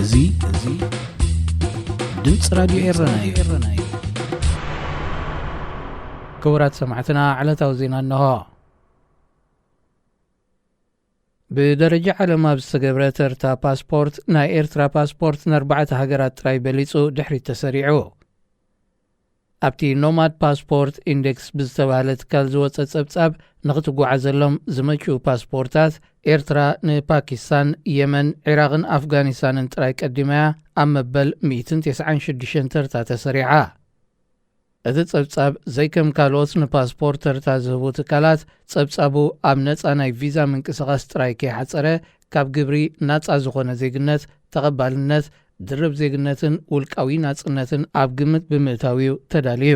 እዚ እዚ ድምፂ ራዲዮ ኤረና እዩ። ክቡራት ሰማዕትና፣ ዕለታዊ ዜና እንሆ። ብደረጃ ዓለም ኣብ ዝተገብረ ተርታ ፓስፖርት፣ ናይ ኤርትራ ፓስፖርት ንኣርባዕተ ሃገራት ጥራይ በሊጹ ድሕሪት ተሰሪዑ። ኣብቲ ኖማድ ፓስፖርት ኢንዴክስ ብዝተባህለ ትካል ዝወጸ ጸብጻብ፣ ንኽትጓዓዘሎም ዝመችኡ ፓስፖርታት ኤርትራ ንፓኪስታን፣ የመን፣ ዒራቕን ኣፍጋኒስታንን ጥራይ ቀዲማያ ኣብ መበል ሚእትን ተስዓን ሽዱሽተን ተርታ ተሰሪዓ። እቲ ጸብጻብ ዘይከም ካልኦት ንፓስፖርት ተርታ ዝህቡ ትካላት፣ ጸብጻቡ ኣብ ነጻ ናይ ቪዛ ምንቅስቓስ ጥራይ ከይሓጸረ፣ ካብ ግብሪ ናጻ ዝኾነ ዜግነት፣ ተቐባልነት፣ ድርብ ዜግነትን ውልቃዊ ናጽነትን ኣብ ግምት ብምእታው እዩ ተዳልዩ።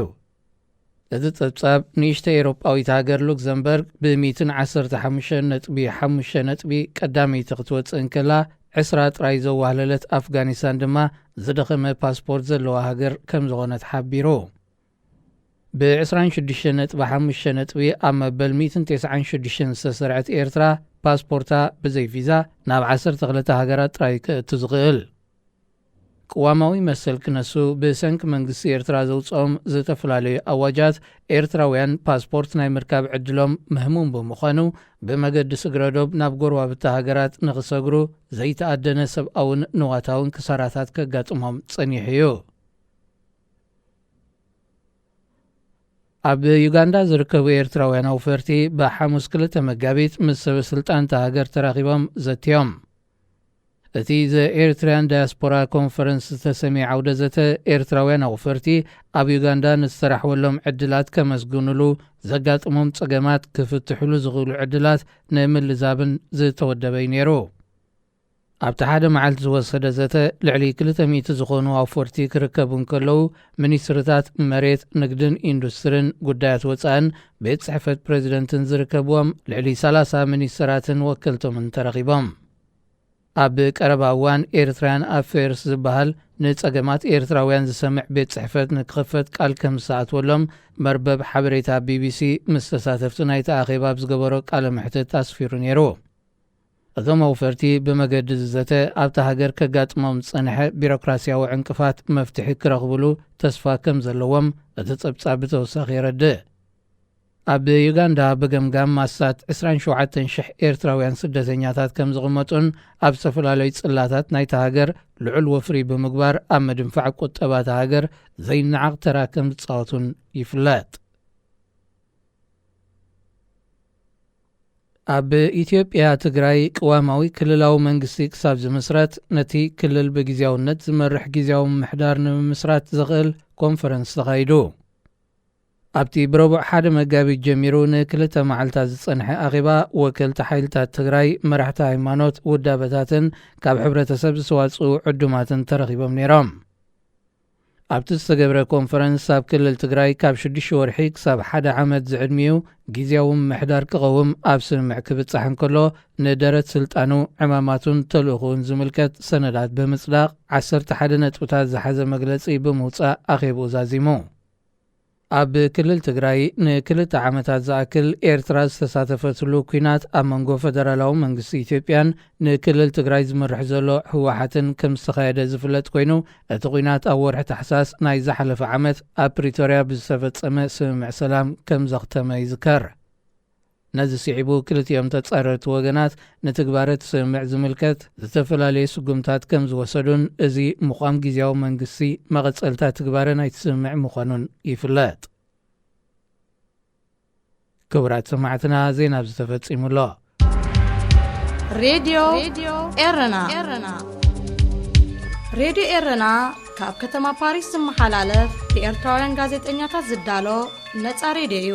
እቲ ጸብጻብ፣ ንእሽተይ ኤውሮጳዊት ሃገር ሉክዘምበርግ ብ ሚእትን ዓሰርተ ሓሙሽተን ነጥቢ ሓሙሽተ ነጥቢ ቀዳመይቲ ክትወጽእ እንከላ፣ ዕስራ ጥራይ ዘዋህለለት ኣፍጋኒስታን ድማ ዝደኸመ ፓስፖርት ዘለዋ ሃገር ከም ዝኾነት ሓቢሩ። ብ ዕስራን ሽዱሽተን ነጥቢ ሓሙሽተ ነጥቢ ኣብ መበል ሚእትን ተስዓን ሽዱሽተን ዝተሰርዐት ኤርትራ፣ ፓስፖርታ ብዘይ ቪዛ ናብ ዓሰርተ ክልተ ሃገራት ጥራይ ከእቱ ዝኽእል። ቅዋማዊ መሰል ክነሱ፣ ብሰንኪ መንግስቲ ኤርትራ ዘውጽኦም ዝተፈላለዩ ኣዋጃት፣ ኤርትራውያን ፓስፖርት ናይ ምርካብ ዕድሎም ምህሙም ብምዃኑ፣ ብመገዲ ስግረዶብ ናብ ጎረባብቲ ሃገራት ንኽሰግሩ ዘይተኣደነ ሰብኣውን ንዋታውን ክሳራታት ከጋጥሞም ጸኒሑ እዩ። ኣብ ዩጋንዳ ዝርከቡ ኤርትራውያን ኣውፈርቲ፣ ብሓሙስ ክልተ መጋቢት ምስ ሰበ ስልጣን እታ ሃገር ተራኺቦም ዘትዮም። እቲ ዘ ኤርትራያን ዳያስፖራ ኮንፈረንስ ዝተሰምየ ዓውደ ዘተ፣ ኤርትራውያን ኣውፈርቲ ኣብ ዩጋንዳ ንዝተራሕወሎም ዕድላት ከመስግኑሉ፣ ዘጋጥሞም ጸገማት ክፍትሕሉ ዝኽእሉ ዕድላት ንምልዛብን ዝተወደበ እዩ ነይሩ። ኣብቲ ሓደ መዓልቲ ዝወሰደ ዘተ፣ ልዕሊ ክልተ ሚእቲ ዝኾኑ ኣውፈርቲ ክርከቡ እንከለዉ፣ ሚኒስትርታት መሬት፣ ንግድን ኢንዱስትርን፣ ጉዳያት ወጻእን ቤት ጽሕፈት ፕሬዚደንትን ዝርከብዎም ልዕሊ ሰላሳ ሚኒስትራትን ወከልቶምን ተረኺቦም። ኣብ ቀረባ እዋን ኤርትራውያን ኣፌርስ ዝበሃል ንጸገማት ኤርትራውያን ዝሰምዕ ቤት ጽሕፈት ንክኸፈት ቃል ከም ዝሰኣትወሎም መርበብ ሓበሬታ ቢቢሲ ምስ ተሳተፍቲ ናይቲ ኣኼባ ኣብ ዝገበሮ ቃለ መሕትት ኣስፊሩ ነይሩ። እቶም ኣውፈርቲ ብመገዲ እዚ ዘተ ኣብታ ሃገር ከጋጥሞም ዝጸንሐ ቢሮክራስያዊ ዕንቅፋት መፍትሒ ክረኽብሉ ተስፋ ከም ዘለዎም እቲ ጸብጻብ ብተወሳኺ የረድእ። ኣብ ዩጋንዳ ብገምጋም ማሳት ዕስራን ሸውዓተን ሽሕ ኤርትራውያን ስደተኛታት ከም ዝቕመጡን ኣብ ዝተፈላለዩ ጽላታት ናይታ ሃገር ልዑል ወፍሪ ብምግባር ኣብ ምድንፋዕ ቁጠባ እታ ሃገር ዘይነዓቕ ተራ ከም ዝጻወቱን ይፍለጥ። ኣብ ኢትዮጵያ ትግራይ ቅዋማዊ ክልላዊ መንግስቲ ክሳብ ዝምስረት፣ ነቲ ክልል ብግዝያውነት ዝመርሕ ግዝያዊ ምምሕዳር ንምምስራት ዘኽእል ኮንፈረንስ ተኻይዱ። ኣብቲ ብረቡዕ ሓደ መጋቢት ጀሚሩ ንክልተ መዓልታት ዝጸንሐ ኣኼባ፣ ወከልቲ ሓይልታት ትግራይ፣ መራሕቲ ሃይማኖት፣ ውዳበታትን ካብ ሕብረተሰብ ዝተዋጽኡ ዕዱማትን ተረኺቦም ነይሮም። ኣብቲ ዝተገብረ ኮንፈረንስ፣ ኣብ ክልል ትግራይ ካብ ሽዱሽተ ወርሒ ክሳብ ሓደ ዓመት ዝዕድሚኡ ግዝያዊ ምምሕዳር ክቐውም ኣብ ስምምዕ ክብጻሕ እንከሎ፣ ንደረት ስልጣኑ፣ ዕማማቱን ተልእኾኡን ዝምልከት ሰነዳት ብምጽዳቕ፣ ዓሰርተ ሓደ ነጥብታት ዝሓዘ መግለጺ ብምውጻእ ኣኼብኡ ዛዚሙ። ኣብ ክልል ትግራይ ንክልተ ዓመታት ዝኣክል ኤርትራ ዝተሳተፈትሉ ኲናት ኣብ መንጎ ፈደራላዊ መንግስቲ ኢትዮጵያን ንክልል ትግራይ ዝመርሕ ዘሎ ህወሓትን ከም ዝተኻየደ ዝፍለጥ ኮይኑ፣ እቲ ኲናት ኣብ ወርሒ ታሕሳስ ናይ ዝሓለፈ ዓመት ኣብ ፕሪቶርያ ብዝተፈጸመ ስምምዕ ሰላም ከም ዘኽተመ ይዝከር። ነዚ ስዒቡ፣ ክልቲኦም ተጻረርቲ ወገናት ንትግባረ እቲ ስምምዕ ዝምልከት ዝተፈላለየ ስጉምታት ከም ዝወሰዱን፣ እዚ ምዃም ግዝያዊ መንግስቲ መቐጸልታ ትግባረ ናይቲ ስምምዕ ምዃኑን ይፍለጥ። ክቡራት ሰማዕትና፣ ዜና ኣብዚ ተፈጺሙ ኣሎ። ሬድዮ ኤረና። ሬድዮ ኤረና ካብ ከተማ ፓሪስ ዝመሓላለፍ ብኤርትራውያን ጋዜጠኛታት ዝዳሎ ነጻ ሬድዮ እዩ።